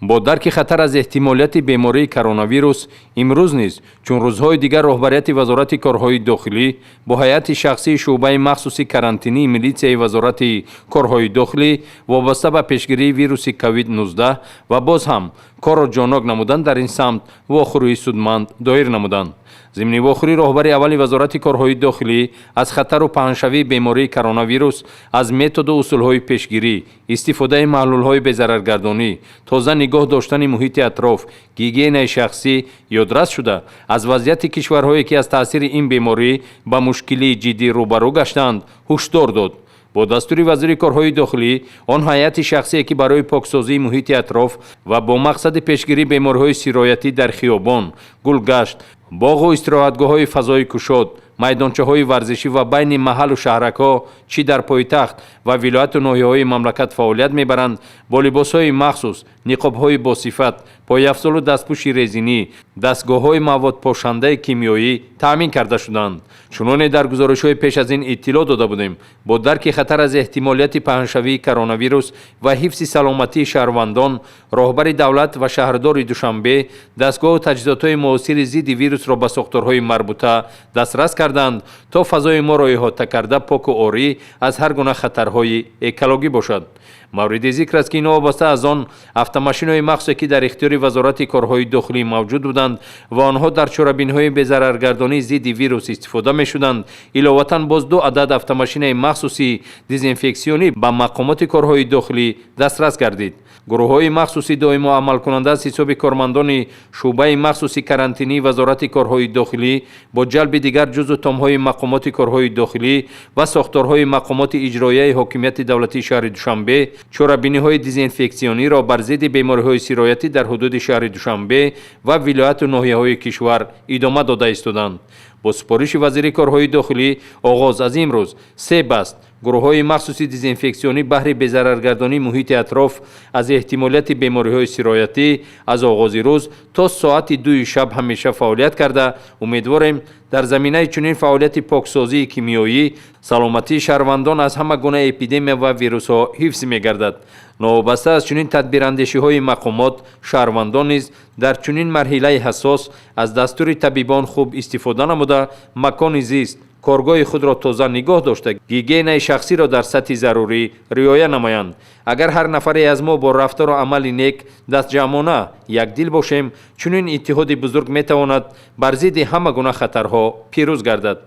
Бо дарки хатар аз эҳтимолияти бемории коронавирус, имрӯз низ, чун рӯзҳои дигар, роҳбарияти Вазорати корҳои дохилӣ бо ҳайати шахсии шӯъбаи махсуси карантинии милитсияи Вазорати корҳои дохилӣ вобаста ба пешгирии вируси COVID-19 ва боз ҳам корро ҷоннок намудан дар ин самт вохӯрии судманд доир намуданд. Зимни вохӯрӣ роҳбари аввали Вазорати корҳои дохилӣ аз хатару паҳншавии бемории коронавирус, аз методу усулҳои пешгирӣ, истифодаи маҳлулҳои безараргардонӣ, тоза нигоҳ доштани муҳити атроф, гигиенаи шахсӣ ёдрас шуда, аз вазъияти кишварҳое, ки аз таъсири ин беморӣ ба мушкилии ҷиддӣ рӯбарӯ гаштаанд, ҳушдор дод. Бо дастури вазири корҳои дохилӣ, он ҳайати шахсие, ки барои поксозии муҳити атроф ва бо мақсади пешгирии бемориҳои сироятӣ дар хиёбон, гулгашт, боғу истироҳатгоҳҳои фазои кушод, майдончаҳои варзишӣ ва байни маҳаллу шаҳракҳо, чӣ дар пойтахт ва вилояту ноҳияҳои мамлакат фаъолият мебаранд, бо либосҳои махсус, ниқобҳои босифат, пойафзолу дастпӯши резинӣ, дастгоҳҳои маводпошандаи кимиёӣ таъмин карда шуданд. Чуноне дар гузоришҳои пеш аз ин иттилоъ дода будем, бо дарки хатар аз эҳтимолияти паҳншавии коронавирус ва ҳифзи саломатии шаҳрвандон, роҳбари давлат ва шаҳрдори Душанбе дастгоҳу таҷҳизотҳои муосири зидди вирусро ба сохторҳои марбута дастрас карданд, то фазои моро иҳота карда поку орӣ аз ҳар гуна хатарҳои экологӣ бошад. Мавриди зикр аст, ки новобаста аз он автомошинаҳои махсусе, ки дар ихтиёри Вазорати корҳои дохилӣ мавҷуд буданд ва онҳо дар чорабиниҳои безараргардонии зидди вирус истифода мешуданд, иловатан боз ду адад автомошинаи махсуси дезинфексионӣ ба мақомоти корҳои дохилӣ дастрас гардид. Гурӯҳҳои махсуси доимо амалкунанда аз ҳисоби кормандони шӯъбаи махсуси карантинии Вазорати корҳои дохилӣ бо ҷалби дигар ҷузъу томҳои мақомоти корҳои дохилӣ ва сохторҳои мақомоти иҷроияи ҳокимияти давлатии шаҳри Душанбе чорабиниҳои дезинфексиониро бар зидди бемориҳои сироятӣ дар ҳудуди шаҳри Душанбе ва вилояту ноҳияҳои кишвар идома дода истоданд. Бо супориши вазири корҳои дохилӣ, оғоз аз имрӯз се баст гурӯҳҳои махсуси дезинфексионӣ баҳри безараргардонии муҳити атроф аз эҳтимолияти бемориҳои сироятӣ аз оғози рӯз то соати 2-и шаб ҳамеша фаъолият карда, умедворем, дар заминаи чунин фаъолияти поксозии кимиёӣ саломатии шаҳрвандон аз ҳама гуна эпидемия ва вирусҳо ҳифз мегардад. Новобаста аз чунин тадбирандешиҳои мақомот, шаҳрвандон низ дар чунин марҳилаи ҳассос аз дастури табибон хуб истифода намуда, макони зист, коргоҳи худро тоза нигоҳ дошта, гигиенаи шахсиро дар сатҳи зарурӣ риоя намоянд. Агар ҳар нафаре аз мо бо рафтору амали нек дастҷамъона якдил бошем, чунин иттиҳоди бузург метавонад бар зидди ҳама гуна хатарҳо пирӯз гардад.